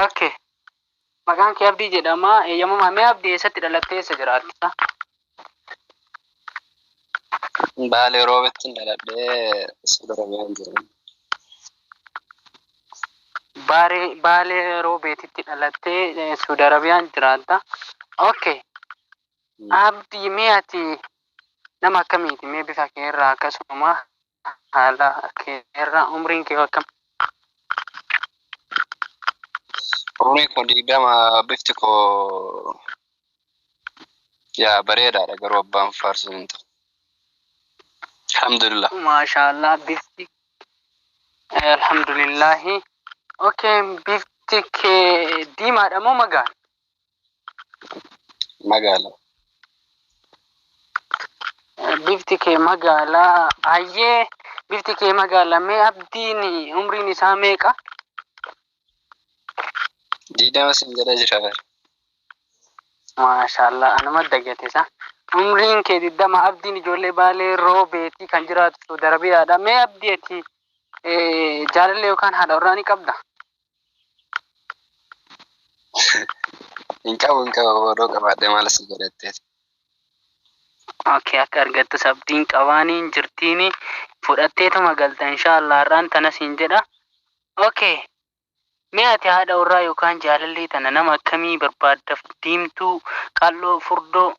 Okay. Maqaan kee Abdii jedhama. Eeyyamamaa mee Abdii eessatti dhalattee eessa jiraatta? Baalee Roobetti dhaladhee Suudi Arabiyaan jira. Baalee Roobeetitti dhalattee Suudi Arabiyaan jiraatta. Okay. Abdii mee ati nama akkamiiti? Mee bifa kee irraa akkasuma haala kee irraa umriin kee akkam? Umriin koo 20, bifti koo yaa bareedaadha, garuu abbaan faarsu hin ta'u. Alhamdulillah. Maashaallah, bifti alhamdulillahi. Okay, bifti kee diimaadha moo magaala? Magaala. Bifti kee magaala. Hayyee, bifti kee magaala. Mee Abdiin umriin isaa meeqa? 20 sin jedhee jira bara. Maashaallah, anuma dagate isa. Umriin kee 20, Abdiin ijoollee Baalee Roobeetii kan jiraatu Saudi Arabiyaadha. Mee Abdii ati jaalallee yookaan haadha warraa ni qabda? Hin qabu, hin qabu, odoo qabaadhee maal si godhatteeti. Okay, akka argattus abdiin qabaaniin jirtiini fudhatteetuma galta inshaallah har'aan tana siin jedha. Okay. Mee ati haadha warraa yookaan jaalallee tana nama akkamii barbaadda? Diimtuu, qal'oo, furdoo,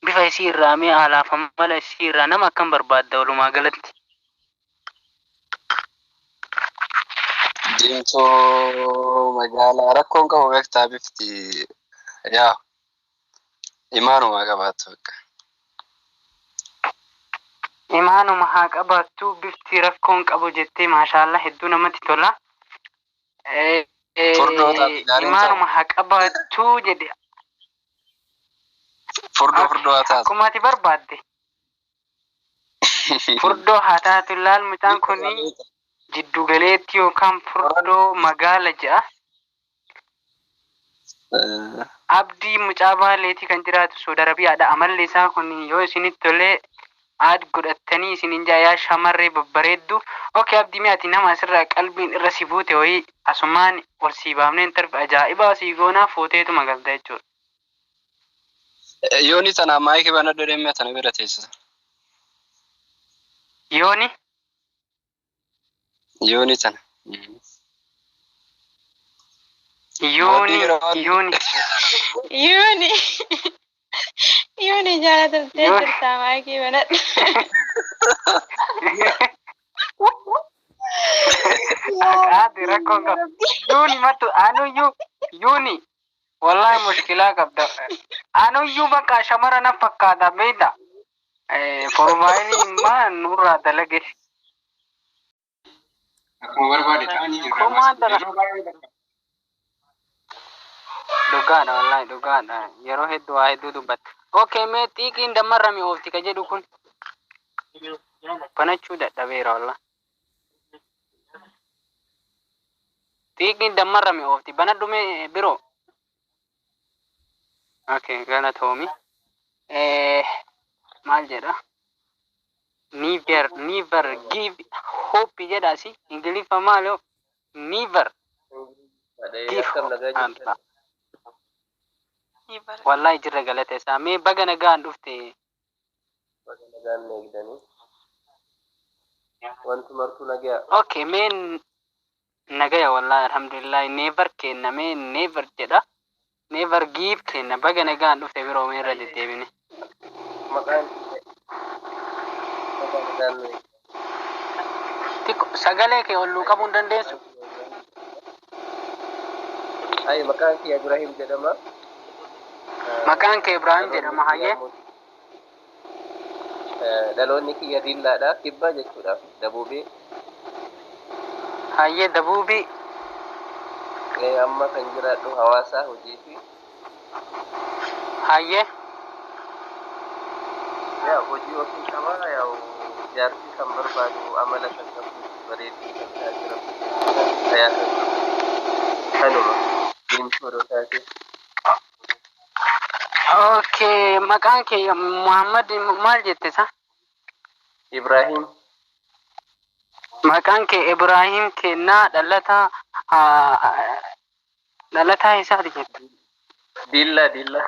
bifa isii irraa mee haalaaf amala isii irraa nama akkam barbaadda walumaa galatti? Diimtuu, magaalaa rakkoon qabu, beektaa, bifti yaa imaanuma qabaattu bakka. Imaanuma haa qabaattu, bifti rakkoon qabu jettee, maashaallah, hedduu namatti tola. Furdoo taate gaariin ta'u. Imaanuma haa qabaattu jedhe. Furdoo, furdoo haa taatu. Akkuma ati barbaadde. Furdoo haa taatu, laal mucaan kun jiddu galeetti yookaan furdoo magaala jedha. Abdii mucaa Baaleetii kan jiraatu Saudi Arabiyaadha. Amalli isaa kun yoo isinitti tolee aad godhattanii isinin jaa yaa shamarree babbareeddu. Okay, Abdii, mee ati nama asirraa qalbiin irra si buute wayii asumaan ol sii baafnee interview ajaa'ibaa sii goonaa fuuteetuma galta jechuudha. Yooni tana maayikii banadhu deemee tana bira teessisa. Yooni? Yooni tana. Yooni, yooni. Yooni. Yooni jaalatamtee Yooni. jirta, maayikii banadhu. Aqaati rakkoon qaba. Yooni mattu anuyyuu yooni wallahi mushkilaa qabda. Anuyyuu bakka shamara na fakkaata beekta. Profaayilii immaa nurraa dalage. Akkuma barbaade ta'anii jirra. Kumaa dala. Yeroo baay'ee bakka. Dhugaadha, wallahi dhugaadha. Yeroo hedduu waa hedduu dubbatta. Okay, mee xiiqiin dammarrami oofti ka jedhu kun banachuu dadhabeera wallahi. Xiiqiin dammarrami oofti banadhu mee biroo. Okay, galatoomi. Maal jedha? Never, never give hope jedha asi. Ingiliffa maaloo? Never give Akkam hope. Nagaa jirtan? Wallahi jirra, galata isaa. Mee baga nagaan dhufte. Baga nagaan na eegdanii. Wanti martuu nagaa. Okay, mee nagaya wallahi alhamdulillah. Never kenna, mee never jedha. Never give kenna, baga nagaan dhufte biroo, mee irra deddeebine. Maqaan baga nagaan na eegdanii. Xiqqo sagalee kee ol nuu qabuu hin dandeessu? Ay, maqaan kiyya Ibrahim jedhama. Maqaan kee Ibrahim jedhama, hayyee. Dhaloonni kiyya Dillaadha. Kibba jechuudha. Dabuubii. Hayyee, Dabuubii. Amma kan jiraadhu hawaasa hojii fi Hayyee. Yaa hojii ofii qaba. Yaa jaartii kan barbaadu amala kan qabu, bareedduu kan taate, hayaa kan qabu. Kanuma. Diimtuu odoo taate. Okay, maqaan kee Muhammad maal jette isa? Ibrahim. Maqaan kee Ibraahim Kennaa dhalataa dhalataa eessaati jetta? Dilla Dilla.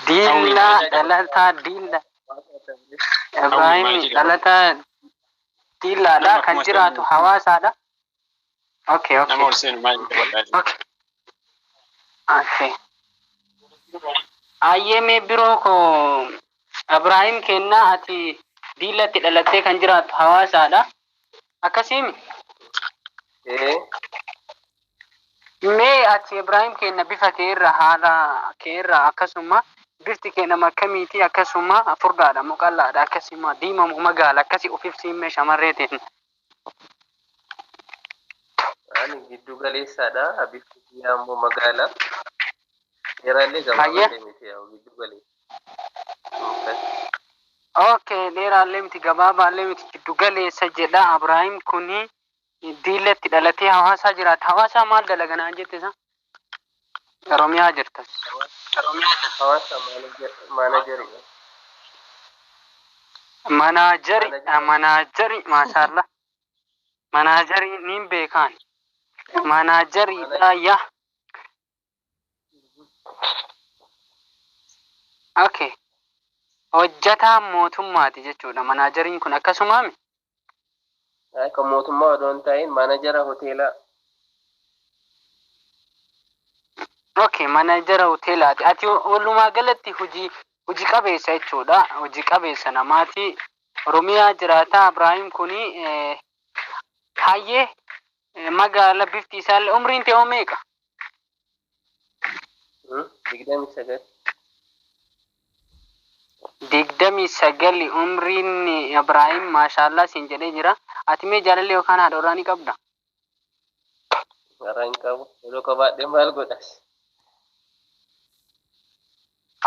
Diillaa dhalataa Diilla. Ibraahim dhalataa Diillaadha kan jiraatu hawaasaadha. Okay, okay. Nama ol seenu maal qabadhaa? Okay. Okay. Ayyee mee biroo koo Ibraahim Kennaa ati Diillatti dhalattee kan jiraattu hawaasaadha. Akkasiimi? Ee. Mee ati Ibraahim kenna bifa kee irra haala kee irra akkasuma bifti kee nama akkamiiti akkasuma furdaadha moo qal'aadha akkasuma diimaa moo magaala akkasi of ibsiin mee shamarree ta'e. Ani giddu galeessaadha. Bifti kiyyaa immoo magaala. Dheeraallee gabaabaallee miti yaa'u giddu galeessa. Okay, dheeraallee miti gabaabaallee miti giddu galeessa jedha Ibraahim kuni Diillatti dhalatee hawaasaa jiraata. Hawaasaa maal dalaganaa jette isa? Oromiyaa jirta. Hawaasa maanajaridha. Manaajari, manaajari, maashaalla. Manaajari niin beekaan. Manaajariidha yaa. Okay. Hojjataa mootummaati jechuudha. Manaajariin kun akkasumaami? Kan mootummaa odoo hin ta'in maanajara hoteelaa. Okay, manaajara hoteelaati. Ati walumaa galatti hojii hojii qabeessa jechuudha. Hojii qabeessa namaati. Oromiyaa jiraataa Ibraahim kuni hayyee magaala bifti isaallee umriin ta'e meeqa? 29. 29 umriin Ibraahim maashaallaa siin jedhee jira. Ati mee jaalallee yookaan haadha warraa ni qabda? Warra hin qabu. Yeroo qabaadhee maal godhas?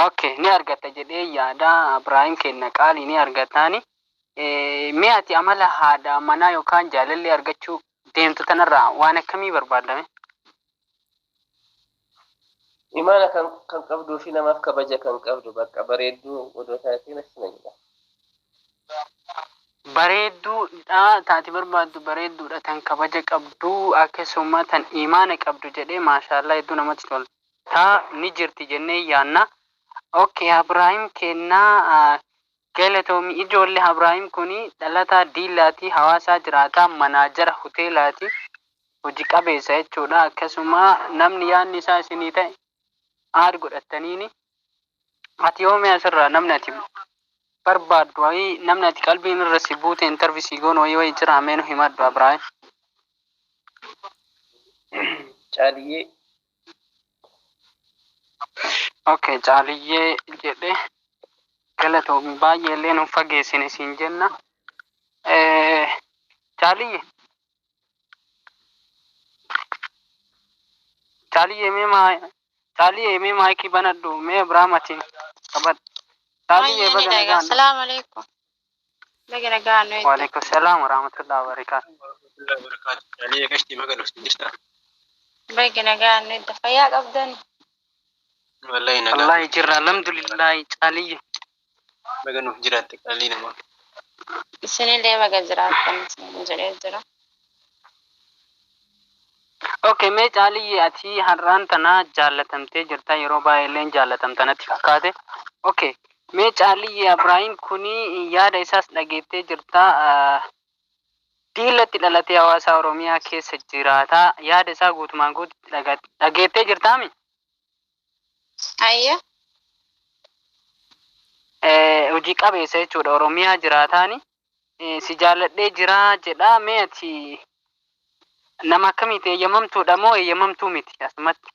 Okay, ni argatta jedhee yaada Ibraahim kenna qaalii ni argataani. Mee ati amala haadha manaa yookaan jaalallee argachuu deemtu tanarraa waan akkamii barbaadame? Imaana kan qabduu fi namaaf kabaja kan qabdu bakka bareedduu odoo taatee natti na jedha. Bareedduudha taati barbaaddu bareedduudha tan kabaja qabdu akkasuma tan imaana qabdu jedhee maashaallaa hedduu namatti tola. Taa ni jirti jennee yaanna. Okay, Ibraahim kennaa galatoomi ijoollee Ibraahim kuni dhalataa Diillaati hawaasaa jiraataa manaajara hoteelaati hojii qabeessa jechuudha. Akkasuma namni yaadni isaa isinii ta'e aad godhattaniini. Ati yoomii asirraa namni ati barbaaddu wayii namni ati qalbiin irra si buute intarvisii goon wayii wayii jira meenu himadhu Ibraahim. Caaliyyee. Okay, Caaliyyee jedhe galatoomi baay'ee illee nu fageessine siin jenna. Caaliyyee. Caaliyyee mee maa Caaliyyee mee maayikii banadhu mee Ibraahim ati qabadhu. Caaliyyee baga nagaan. Assalamu alaikum. Baga nagaan nu. Waalaikum salaam wa rahmatullahi wa barakaatuh. Caaliyee qashtii maga dhufte jirta? Baga nagaan nu fayyaa qabdan. Wallahi nagaa. Wallahi jirra alhamdulillahi Caaliyyee. Baga nuuf jiraatte qaalii namaa. Isinillee baga jiraattan isin jedhee jira. Okay, mee Caaliyyee ati har'aan tana jaallatamtee jirta yeroo baay'ee illee jaallatamta natti fakkaate. Okay, mee Caaliyyee Ibraahim kuni yaada isaas dhageettee jirta. Diillatti dhalatee hawaasa Oromiyaa keessa jiraata. Yaada isaa guutumaan guututti dhageettee jirtaami? Ayya. Hojii qabeessa jechuudha Oromiyaa jiraataani. Si jaalladhee jira jedha mee ati nama akkamiiti eeyyamamtuudha moo eeyyamamtuu miti asumatti?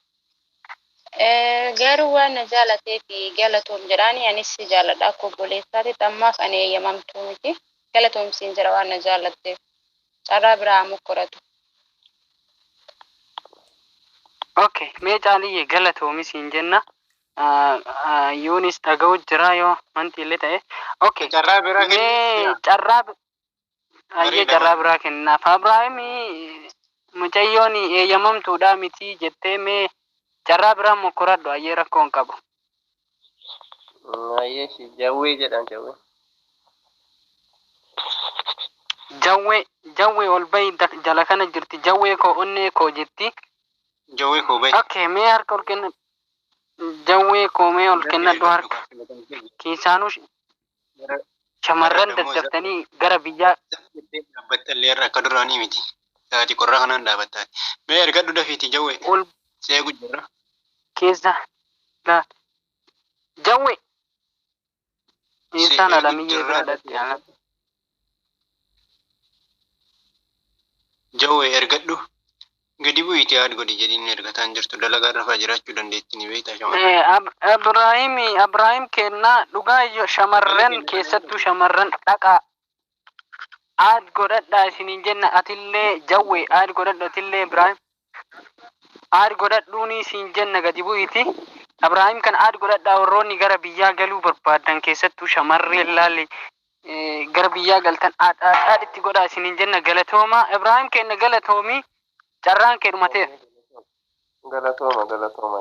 Garuu waan na jaalatee fi galatoom jedhaani anis si jaaladha akka obboleessaatti ammaaf ani eeyyamamtuu miti. Galatoom siin jedha waan na jaalatteef. Carraa biraa mokkoratu. Okay, mee Caaliyyee galatoomi siin jenna. Yuunis dhaga'u jira yoo wanti illee ta'e. Okay. Carraa biraa Mee carraa ayyee carraa biraa kennaaf. Ibraahim mucayyoon eeyyamamtuudha miti jettee mee carraa biraa mokkoradhu ayyee rakkoo hin qabu. Ayyee jawwee jedhan jawwee. Jawwee jawwee ol bahi jala kana jirti jawwee koo onnee koo jetti. Jawwee koo bahi. Okay, mee harka ol kenna. Jawwee koo mee ol kennadhu harka. Keessaanuu shamarran daddaftanii gara biyyaa Dhaabbatta illee irra akka duraanii miti. Sa'aatii qorraa kanaan dhaabbatta. Mee ergadhu dafiiti jawwee. Ol Seegu jirra. keessa la jawwee. Isaan alamiyyee bira dhatti. Jawwee ergadhu. Gadi bu'iitii haadha godhi jedhiin ergataan jirtu dalagaa rafaa jiraachuu dandeetti ni beektaa shamarran. Ibraahim Ibraahim kennaa dhugaa shamarran keessattuu shamarran dhaqaa. Aad godhadhaa isiniin jenna atillee jawwee aad godhadhu atillee Ibraahim. Aad godhadhuuni isin jenna gadi bu'iiti. Ibraahim kan aad godhadhaa warroonni gara biyyaa galuu barbaadan keessattuu shamarreen laalle gara biyyaa galtan aad aad aad itti godhaa isiniin jenna galatooma. Ibraahim kenna galatoomi carraan kee dhumateera. Galatooma galatooma.